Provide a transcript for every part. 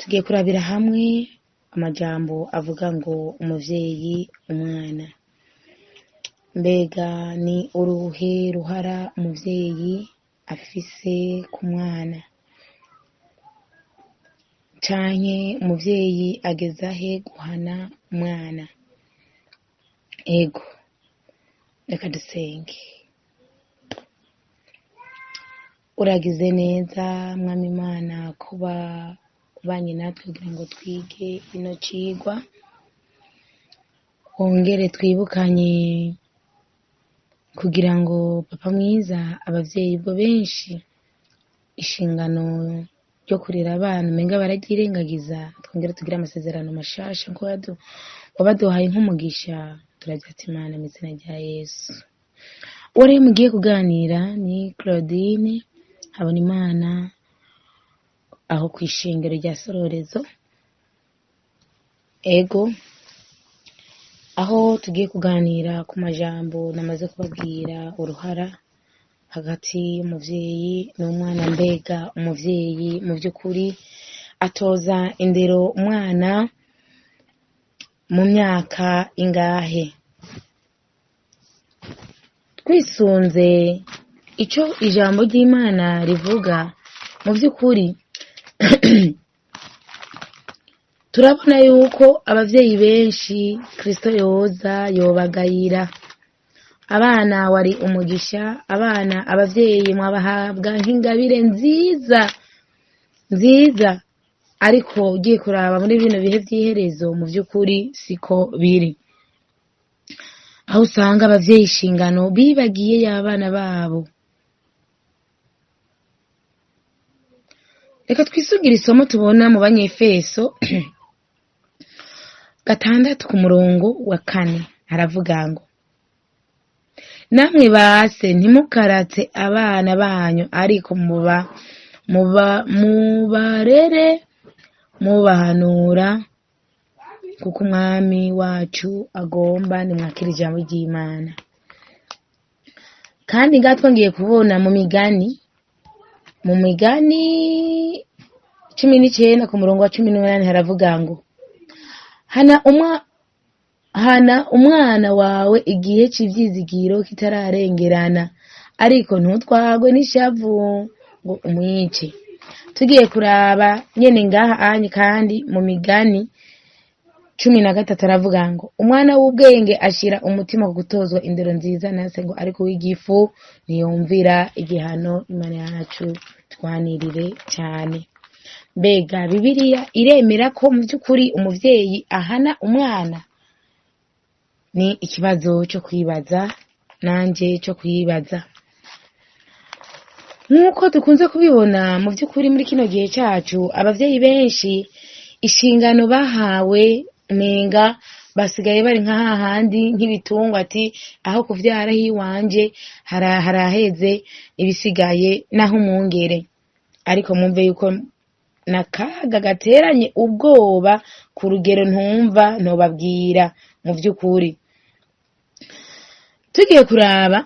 Tugiye kurabira hamwe amajambo avuga ngo umuvyeyi umwana. Mbega ni uruhe ruhara umuvyeyi afise ku mwana? Canke umuvyeyi ageza he guhana umwana? Ego, reka dusenge. Uragize neza Mwami Imana kuba ubanye natwe kugira ngo twige ino cigwa, wongere twibukanye kugira ngo papa mwiza abavyeyi bwo benshi inshingano ryo kurera abana umenga bararyirengagiza, twongere tugire amasezerano mashasha nkuko wabaduhaye nk'umugisha. Turavyatsa Imana mw'izina rya Yesu. Uwo rero mugiye kuganira ni Claudine Habonimana, aho kw'ishengero rya Sororezo. Ego, aho tugiye kuganira ku majambo namaze kubabwira, uruhara hagati y'umuvyeyi n'umwana. Mbega umuvyeyi mu vy'ukuri atoza indero umwana mu myaka ingahe? Twisunze ico ijambo ry'Imana rivuga, mu vy'ukuri turabona yuko abavyeyi benshi Kristo yoza yobagayira. Abana wari umugisha, abana abavyeyi mwabahabwa nk'ingabire nziza nziza, ariko ugiye kuraba muri bino bihe vy'iherezo mu vy'ukuri siko biri, aho usanga abavyeyi inshingano bibagiye y'abana babo. Reka twisugire isomo tubona mu Banyefeso 6 ku murongo wa 4, haravuga ngo namwe base ntimukaratse abana banyu, ariko mubarere mubahanura kuko umwami wacu agomba. Nimwakira ijambo ry'Imana. Kandi ngaha twongeye kubona mu migani, mu migani 19 ku murongo wa 18 haravuga ngo hana umwana wawe igihe c'ivyizigiro kitararengerana, ariko ntutwagwe n'ishavu ngo umwice. Tugiye kuraba nyene ngaha anye kandi mu migani 13 aravuga ngo umwana w'ubwenge ashira umutima ku gutozwa indero nziza nase, ngo ariko w'igifu ntiyumvira igihano. Imana yacu twanirire cyane. Mbega Bibiliya iremera ko mu by'ukuri umuvyeyi ahana umwana? Ni ikibazo cyo kwibaza, nanje cyo kwibaza. Nk'uko dukunze kubibona mu by'ukuri muri kino gihe cyacu, abavyeyi benshi inshingano bahawe umenga basigaye bari nka hahandi nk'ibitungwa, ati aho kuvyara hiwanje haraheze, ibisigaye naho umwungere. Ariko mwumve yuko nakaga gateranye ubwoba ku rugero ntumva ntobabwira. Mu by'ukuri tugiye kuraba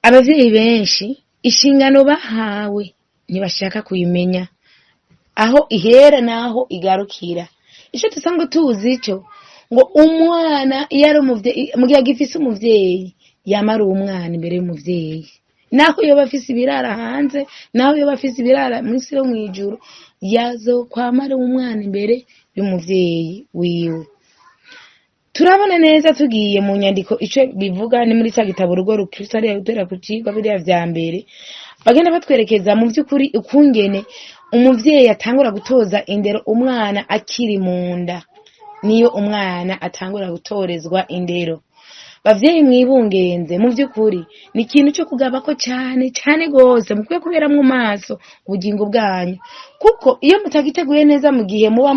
abavyeyi benshi inshingano bahawe ntibashaka kuyimenya aho ihera naho igarukira. Ico dusanzwe tuzi ico ngo umwana iyo ari umuvyeyi, mu gihe agifise umuvyeyi yama ari umwana imbere y'umuvyeyi, naho yoba afise ibirara hanze, naho yoba afise ibirara mw'isi yo mw'ijuru, yazokwama ari umwana imbere y'umuvyeyi wiwe. Turabona neza tugiye mu nyandiko ico bivuga, ni muri ca gitabo urugo rukristo hariya gutera ku cigwa biriya vya mbere, bagenda batwerekeza mu vy'ukuri ukungene umuvyeyi atangura gutoza indero umwana akiri mu nda, niyo umwana atangura gutorezwa indero. Bavyeyi mwibungenze, mu vy'ukuri ni ikintu cyo kugabako cyane cyane gose, mukwiye kuberamwo maso ubugingo bwanyu, kuko iyo mutagiteguye neza mu gihe muba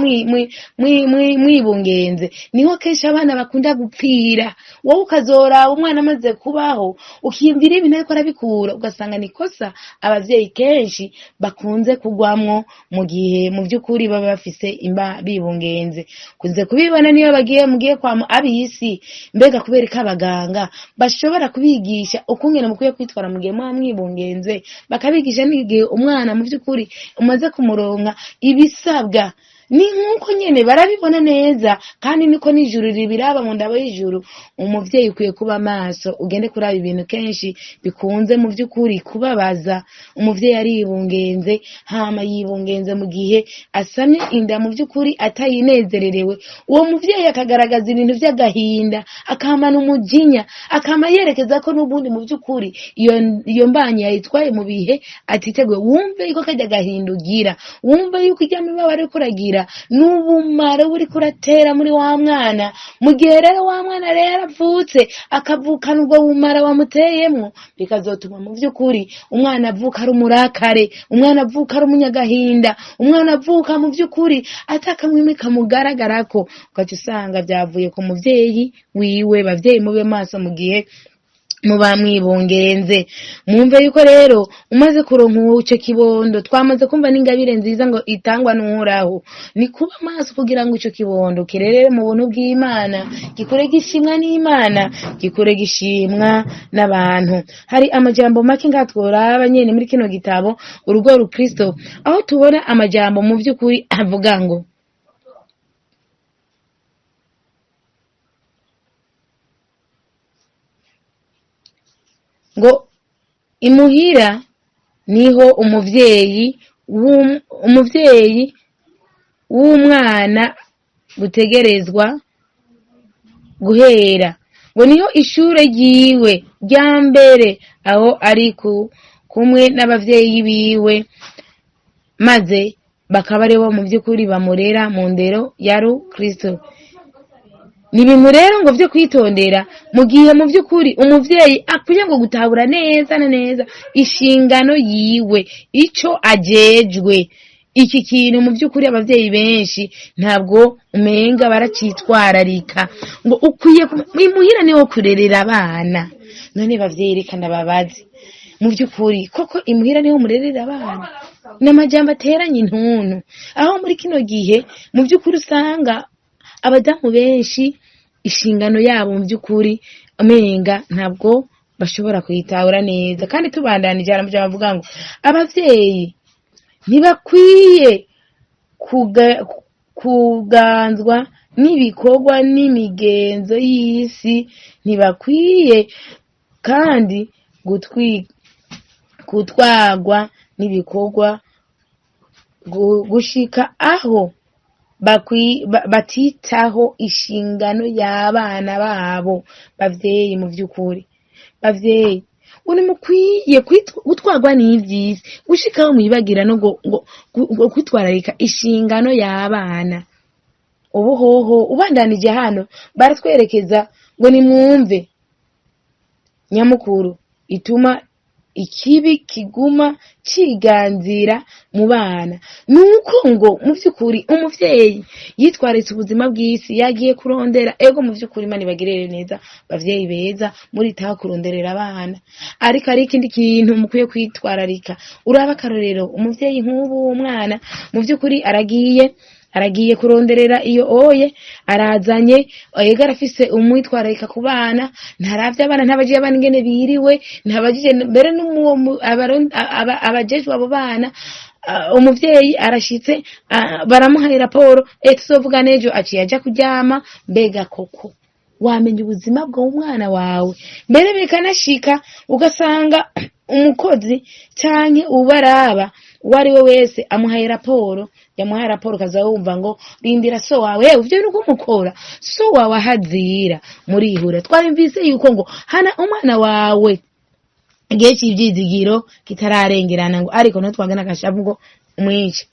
mwibungenze, niho kenshi abana bakunda gupfira. Wowe ukazoraba umwana amaze kubaho ukiyumvira ibintu ariko arabikura, ugasanga ni ikosa abavyeyi kenshi bakunze kugwamwo mu gihe mu vy'ukuri baba bafise imba bibungenze. Kunze kubibona niyo bagiye mugiye kwa abisi, mbega kubera ko abagabo abaganga bashobora kubigisha ukungene mukwiye kwitwara mu gihe muba mwibungenze, bakabigisha n'igihe umwana mu by'ukuri umaze kumuronka ibisabwa. Ni nk'uko nyene barabibona neza, kandi niko n'ijuru ribiraba mu ndabo y'ijuru. Umuvyeyi ukwiye kuba maso, ugende kuraba ibintu kenshi bikunze mu by'ukuri kubabaza. Umuvyeyi aribungenze, hama yibungenze mu gihe asamye inda mu by'ukuri atayinezererewe. Uwo muvyeyi akagaragaza ibintu vy'agahinda, akamana umujinya, akama yerekeza ko n'ubundi mu by'ukuri iyo mbanyi yayitwaye mu bihe atiteguye. Wumve yuko kajya agahinda ugira, wumve yuko ijya mibabaro uriko uragira n'ubumara buriko uratera muri wa mwana. Mu gihe rero wa mwana rero avutse akavukana ubwo bumara wamuteyemwo, bikazotuma mu by'ukuri umwana avuka ari umurakare, umwana avuka ari umunyagahinda, umwana avuka mu by'ukuri atakamwime kamugaragarako, ugaca usanga byavuye ku muvyeyi wiwe. Bavyeyi, mube maso mu gihe muba mwibungenze. Mwumve yuko rero umaze kuronka ico kibondo, twamaze kumva n'ingabire nziza ngo itangwa n'Uhoraho, ni kuba maso kugira ngo ico kibondo kirerere mu buntu bw'Imana, gikure gishimwa n'Imana, gikure gishimwa n'abantu. Hari amajambo make ngaha tworaba nyene muri kino gitabo Urugo Rukristo, aho tubona amajambo mu vy'ukuri avuga ngo imuhira niho umuvyeyi w'umwana gutegerezwa guhera, ngo niho ishure ryiwe rya mbere, aho ari kumwe n'abavyeyi biwe, maze bakaba aribo mu by'ukuri bamurera mu ndero ya Kristo. Ni ibintu rero ngo vyo kwitondera mu gihe mu by'ukuri umuvyeyi akwiye ngo gutahura neza na neza inshingano yiwe, ico ajejwe. Iki kintu mu by'ukuri abavyeyi benshi ntabwo umenga baracitwararika, ngo ukwiye imuhira niho kurerera abana. None bavyeyi, reka ndababaze, mu by'ukuri koko imuhira niho murerera abana? Ni amajambo ateranye intuntu, aho muri kino gihe mu by'ukuri usanga abadamu benshi inshingano yabo mu by'ukuri umenga ntabwo bashobora kuyitahura neza. Kandi tubandanije, hari amajambo avuga ngo abavyeyi ntibakwiye kuganzwa n'ibikorwa n'imigenzo y'isi, ntibakwiye kandi gutwarwa n'ibikorwa gushika aho batitaho inshingano y'abana babo. Bavyeyi, mu vy'ukuri bavyeyi, ngo ntimukwiye gutwarwa n'ivyisi gushika aho mwibagira no ngo kwitwararika inshingano y'abana. Ubu hoho ubandanije hano baratwerekeza ngo nimwumve nyamukuru ituma ikibi kiguma ciganzira mu bana, nuko ngo mu vy'ukuri umuvyeyi yitwaritse ubuzima bw'isi, yagiye kurondera. Ego, mu vy'ukuri Imana ibagirire neza, bavyeyi beza, muritaho kuronderera abana, ariko hari ikindi kintu mukwiye kwitwararika. Uraba akarorero, umuvyeyi nk'ubu umwana mu vy'ukuri aragiye kuronderera iyo oye arazanye, ego arafise umwitwararika ku bana, ntaravye abana, ntabajije abana ingene biriwe, ntabajije mbere n'umuwo abajejwe abo bana. Umuvyeyi arashitse, baramuhaye raporo, tuzovuga n'ejo, aciye aja kuryama. Mbega koko wamenya ubuzima bw'umwana wawe? Mbere bikanashika ugasanga umukozi canke ubaraba uwo ari we wese amuhaye raporo, yamuhaye raporo, ukaza wumva ngo rindira so wawe, ivyo bintu kumukora so wawe ahazira murihura. Twabimvise yuko ngo hana umwana wawe igihe c'ivyizigiro kitararengerana, ngo ariko ntitwagana agashavu ngo umwice.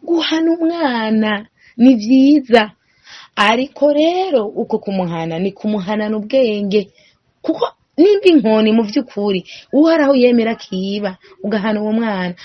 Guhana umwana ni vyiza, ariko rero uko kumuhana ni kumuhanana ubwenge, kuko nimba inkoni mu vy'ukuri uhoraho yemera akiba, ugahana uwo mwana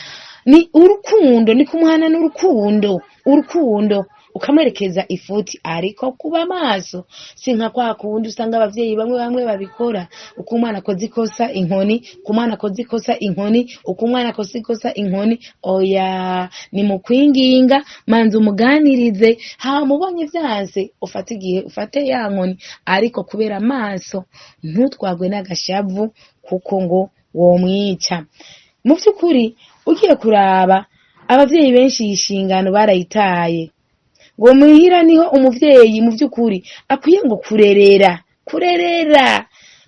ni urukundo, ni kumuhana n'urukundo, urukundo. Ukamwerekeza ifuti, ariko kuba maso si nka kwa kundi usanga abavyeyi bamwe bamwe babikora. Uko umwana akoze ikosa, inkoni; uko umwana akoze ikosa, inkoni; uko umwana akoze ikosa, inkoni. Oya, ni mu kwinginga, manza umuganirize, hama ubonye vyanse ufate igihe ufate ya nkoni, ariko kubera amaso, ntutwagwe n'agashavu, kuko ngo womwica. Mu by'ukuri, ugiye kuraba, abavyeyi benshi iyi nshingano barayitaye. Ngo muhira niho umuvyeyi mu by'ukuri akwiye ngo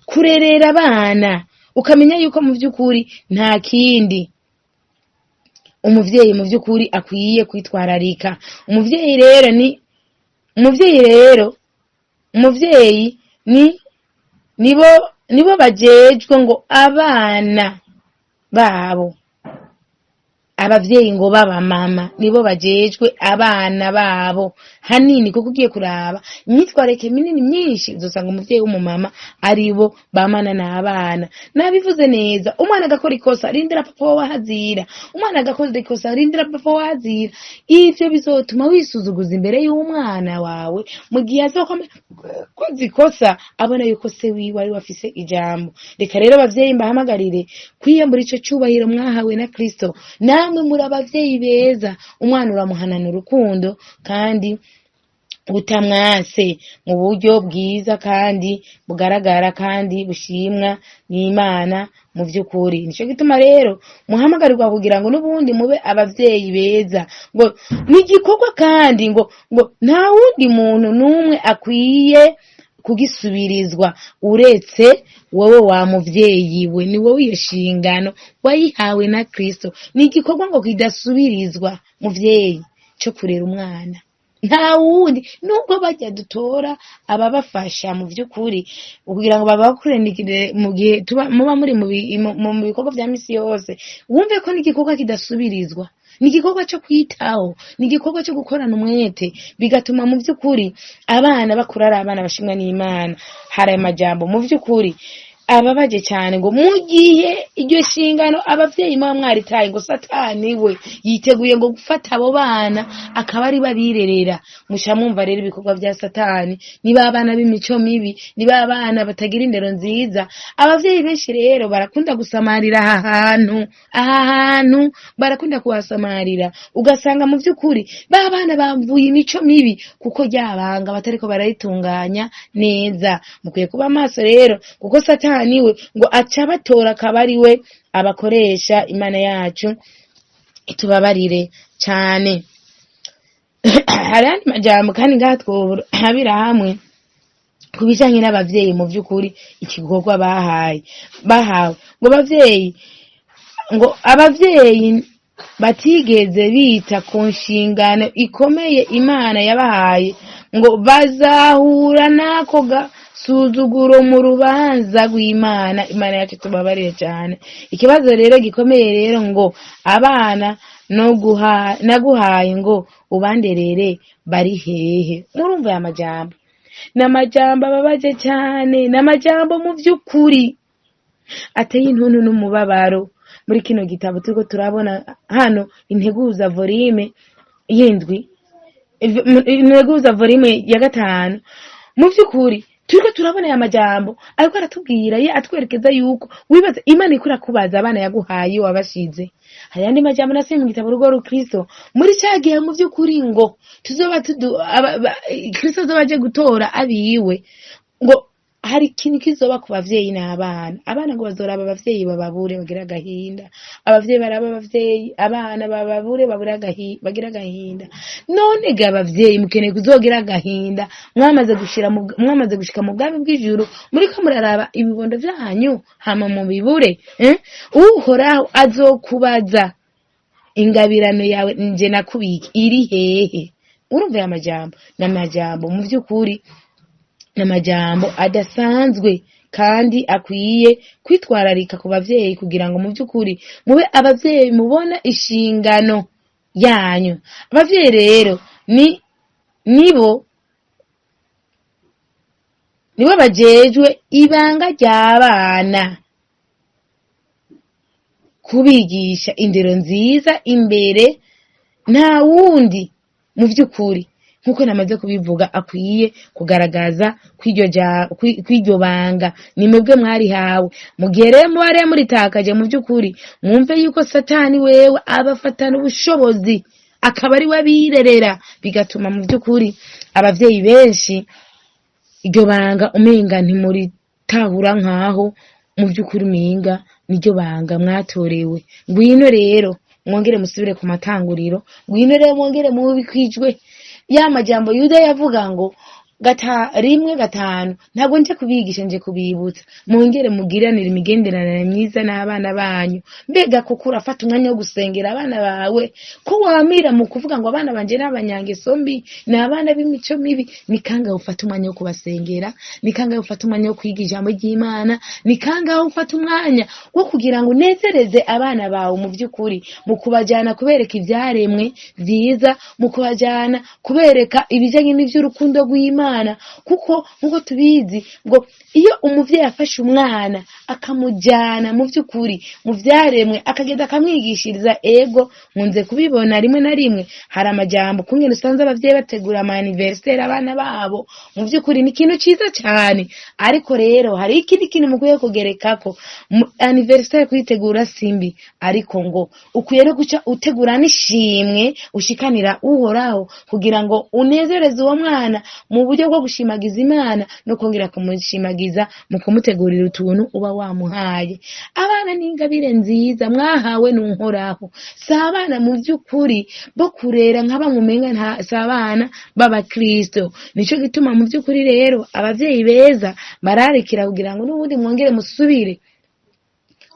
kurerera abana, ukamenya yuko mu by'ukuri nta kindi umuvyeyi mu by'ukuri akwiye kwitwararika. Umuvyeyi rero ni nibo bajejwe ngo abana babo. Abavyeyi ngo baba mama nibo bajejwe abana babo hanini, kuko ugiye kuraba imyitwarire minini myinshi, uzosanga umuvyeyi w'umumama aribo bamana n'abana. Nabivuze neza: umwana agakora ikosa, rindira papa wawe ahazira; umwana agakora ikosa, rindira papa wawe ahazira. Ivyo bizotuma wisuzuguza imbere y'umwana wawe mu gihe azokoze ikosa, abona yuko se wiwe ari we afise ijambo. Reka rero, abavyeyi, mbahamagarire kwiyambura ico cubahiro mwahawe na Kristo. Namwe muri abavyeyi beza, umwana uramuhanana urukundo kandi utamwase, mu buryo bwiza kandi bugaragara kandi bushimwa n'Imana mu vy'ukuri. Nico gituma rero muhamagarirwa kugira ngo n'ubundi mube abavyeyi beza. Ngo ni igikorwa kandi ngo nta wundi muntu n'umwe akwiye kugisubirizwa uretse wowe wa muvyeyi we. Ni wowe iyo nshingano wayihawe na Kristo. Ni igikorwa ngo kidasubirizwa, muvyeyi, co kurera umwana. Nta wundi, nubwo bajya dutora ababafasha mu vy'ukuri kugira ngo babakuranire mu gihe tuba muba muri mu bikorwa vya misi yose, wumve ko n'igikorwa kidasubirizwa, ni igikorwa cyo kwitaho, ni igikorwa cyo gukorana umwete, bigatuma mu by'ukuri abana bakura ari abana bashimwa n'Imana. Hari amajambo mu by'ukuri ababaje cyane, ngo mu gihe iryo shingano abavyeyi muba mwaritaye, ngo Satani we yiteguye ngo gufata abo bana akaba ari babirerera. Muca mwumva rero ibikorwa vya Satani: niba abana b'imico mibi, niba abana batagira indero nziza. Abavyeyi benshi rero barakunda gusamarira aha hantu, aha hantu barakunda kuhasamarira, ugasanga mu by'ukuri ba bana bamvuye imico mibi kuko ryabanga batariko barayitunganya neza. Mukwiye kuba maso rero, kuko Satani we ngo aca batora akaba ari we abakoresha. Imana yacu itubabarire cyane. Hari andi majambo kandi ngaha twohabira hamwe ku bijanye n'abavyeyi, mu vy'ukuri igikorwa bahawe. Ngo abavyeyi, ngo abavyeyi batigeze bita ku nshingano ikomeye Imana yabahaye, ngo bazahura n'ako gasuzuguro mu rubanza rw'Imana. Imana yacu tubabarire cyane. Ikibazo rero gikomeye rero, ngo abana no guha naguhaye ngo ubanderere bari hehe? Murumva aya majambo ni amajambo ababaje cyane, ni amajambo mu by'ukuri ateye intuntu n'umubabaro. Muri kino gitabo turiko turabona hano, Integuza volume y'indwi, Integuza volume ya 5, mu by'ukuri turiko turabona aya majambo ariko aratubwira ye, atwerekeza yuko wibaza Imana iko irakubaza abana yaguhaye iyo wabashize. Hari andi majambo nasiye mu gitabo Urugo Rukristo, muri ca gihe mu by'ukuri ngo tuzoba Kristo azoba aje gutora abiwe, ngo hari ikintu kizoba ku bavyeyi n'abana. Abana ngo bazoraba abavyeyi bababure, bagira agahinda; abavyeyi baraba abavyeyi, abana bababure, babure bagira agahinda. None ga abavyeyi, mukeneye kuzogira agahinda mwamaze gushika mu bwami bw'ijuru, muriko muraraba ibibondo vyanyu hama mubibure, eh? Uhoraho azokubaza ingabirano yawe nje nakubika iri hehe? Urumva aya majambo ni amajambo mu vy'ukuri, ni amajambo adasanzwe kandi akwiye kwitwararika ku bavyeyi, kugira ngo mu by'ukuri mube abavyeyi mubona inshingano yanyu. Abavyeyi rero ni nibo bajejwe ibanga ry'abana, kubigisha indero nziza imbere. Nta wundi mu by'ukuri, Nk'uko namaze kubivuga, akwiye kugaragaza kw'iryo banga ni mwebwe mwarihawe. Mu gihe rero muba rero muritakaje, mu by'ukuri mwumve yuko Satani wewe abafatana ubushobozi, akaba ari we abirerera, bigatuma mu by'ukuri abavyeyi benshi iryo banga umenga ntimuritahura, nkaho mu by'ukuri umenga niryo banga mwatorewe. Ngwino rero mwongere musubire ku matanguriro, ngwino rero mwongere mubikwijwe ya majambo Yuda yavuga ngo gata 1:5. Ntabwo nje kubigisha, nje kubibutsa mwongere mugiranire imigenderanire myiza n'abana banyu. Mbega kuko urafata umwanya wo gusengera abana bawe, ko wamira mu kuvuga ngo abana banje ni abanyangeso mbi, ni abana b'imico mibi? Ni kangahe ufata umwanya wo kubasengera? Ni kangahe ufata umwanya wo kwiga ijambo ry'Imana? Ni kangahe ufata umwanya wo kugira ngo unezereze abana bawe mu by'ukuri, mu kubajyana kubereka ibyaremwe byiza, mu kubajyana kubereka ibijyanye n'iby'urukundo rw'Imana? Kuko nk'uko tubizi ngo iyo umuvyeyi afashe umwana akamujyana mu by'ukuri mu byaremwe, akagenda akamwigishiriza, ego nkunze kubibona rimwe na rimwe hari amajambo kungene usanze abavyeyi bategura ama anniversaire abana babo, mu by'ukuri ni ikintu ciza cyane. Ariko rero hari ikindi kintu mukwiye kugerekako. Anniversaire kuyitegura simbi, ariko ngo ukwiye no guca utegura n'ishimwe ushikanira Uhoraho, kugira ngo unezereze uwo mwana mu buryo bwo gushimagiza Imana no kongera kumushimagiza mu kumutegurira utuntu uba wamuhaye. Abana ni ingabire nziza mwahawe n'Uhoraho. Si abana mu by'ukuri bo kurera nka bamwe umenga si abana b'abakristo. Nico gituma mu by'ukuri rero abavyeyi beza bararikira kugira ngo n'ubundi mwongere musubire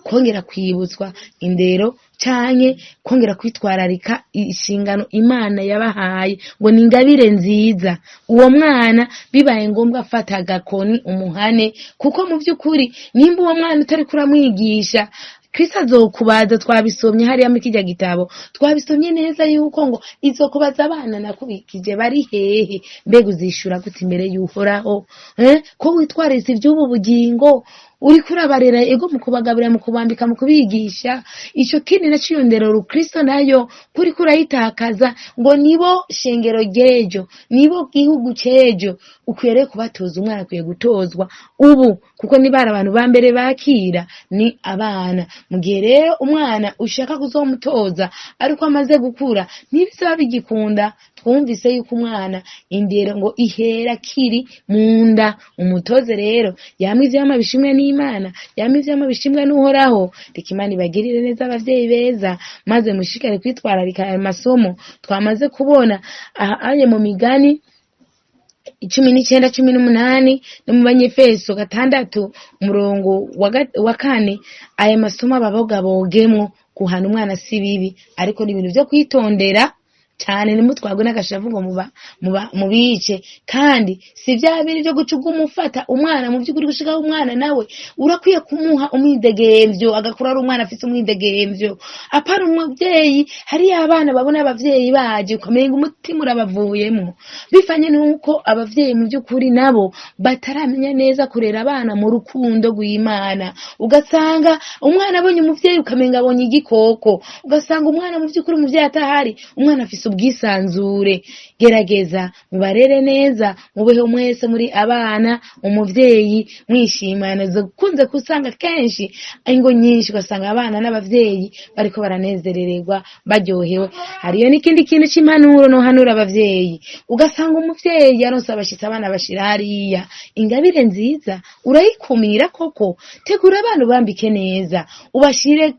kongera kwibutswa indero canke kongera kwitwararika inshingano Imana yabahaye, ngo ni ingabire nziza. Uwo mwana bibaye ngombwa afata agakoni umuhane, kuko mu by'ukuri nimba uwo mwana utari kuramwigisha, Kristo azokubaza. Twabisomye hariya muri kirya gitabo, twabisomye neza yuko ngo izokubaza abana nakubikije bari hehe. Mbega uzishura gute imbere y'Uhoraho, eh? Ko witwariza iby'ubu bugingo, uriko urabarera, ego, mu kubagaburira, mu kubambika, mu kubigisha, ico kindi naco iyo ndero rukristo nayo kuriko urayitakaza, ngo nibo shengero ry'ejo, nibo gihugu c'ejo. Ukwiye rero kubatoza. Umwana akwiye gutozwa ubu, kuko niba hari abantu ba mbere bakira ni abana. Mu gihe rero umwana ushaka kuzomutoza ariko amaze gukura, ntibizaba bigikunda. Twumvise yuko umwana indero ngo ihera kiri mu nda. Umutoze rero yamwe ivyamwa bishimwe n'Imana, yamwe ivyamwa bishimwe n'Uhoraho. Reka Imana ibagirire neza, abavyeyi beza, maze mushikare kwitwararika aya masomo twamaze kubona aha aye mu Migani 19:18 no mu Banyefeso 6 umurongo wa 4. Aya masomo ababogabogemwo. Guhana umwana si bibi, ariko ni ibintu vyo kwitondera cyane. Ntimutwagwe n'agashavu ngo muba mubice, kandi si bya bindi byo guca umufata umwana mu by'ukuri gushikaho. Umwana nawe urakwiye kumuha umwidegemvyo, agakura ari umwana afise umwidegemvyo, apana umuvyeyi. Hariyo abana babona abavyeyi baje ukamenga umutima urabavuyemwo, bivanye n'uko abavyeyi mu by'ukuri nabo bataramenya neza kurera abana mu rukundo rw'Imana. Ugasanga umwana abonye umuvyeyi ukamenga abonye igikoko, ugasanga umwana mu by'ukuri umuvyeyi atahari umwana afise ubwisanzure. Gerageza mubarere neza, mubeho mwese muri abana, umuvyeyi, mwishimana. Kunze kusanga kenshi ingo nyinshi ugasanga abana n'abavyeyi bariko baranezerererwa, baryohewe. Hariyo n'ikindi kintu c'impanuro nohanura abavyeyi. Ugasanga umuvyeyi yaronse abashitsi, abana bashira hariya. Ingabire nziza urayikumira koko? Tegura abana, ubambike neza, ubashire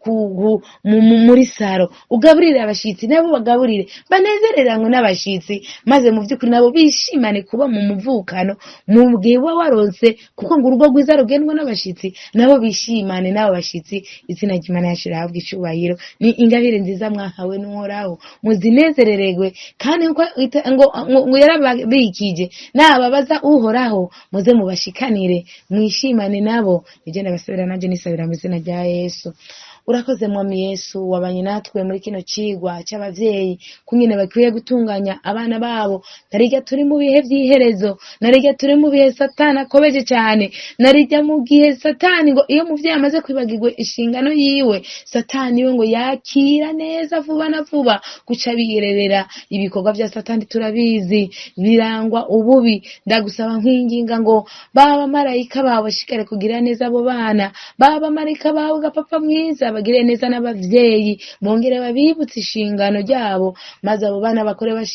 muri saro, ugaburire abashitsi, nabo bagaburire, banezereranwe n'abashitsi, maze mu by'ukuri nabo bishimane kuba mu muvukano mu gihe uba waronse, kuko ngo urugo rwiza rugendwa n'abashitsi. Nabo bishimane n'abo bashitsi. Izina ry'Imana yacu rihabwa icubahiro. Ni ingabire nziza mwahawe n'Uhoraho, muzinezerererwe. Kandi nkuko ngo yarababikije, nababaza Uhoraho, muze mubashikanire, mwishimane nabo. Nibyo ndabasabira, nanjye nisabira mu izina rya Yesu. Urakoze Mwami Yesu, wabanye natwe muri kino cigwa c'abavyeyi kungene. Ukungene bakwiye gutunganya abana babo. Narirya turi mu bihe vy'iherezo, narirya turi mu bihe Satani akobeje cyane, narirya mu gihe Satani ngo iyo umuvyeyi amaze kwibagirwa inshingano yiwe, Satani we ngo yakira neza vuba na vuba guca birerera. Ibikorwa vya Satani turabizi, birangwa ububi. Ndagusaba nkwinginga ngo baba marayika bawe bashikare kugira neza abo bana, baba marayika bawe gapapa mwiza bagire neza n'abavyeyi, bongere babibutse inshingano ryabo, maze abo bana bakore.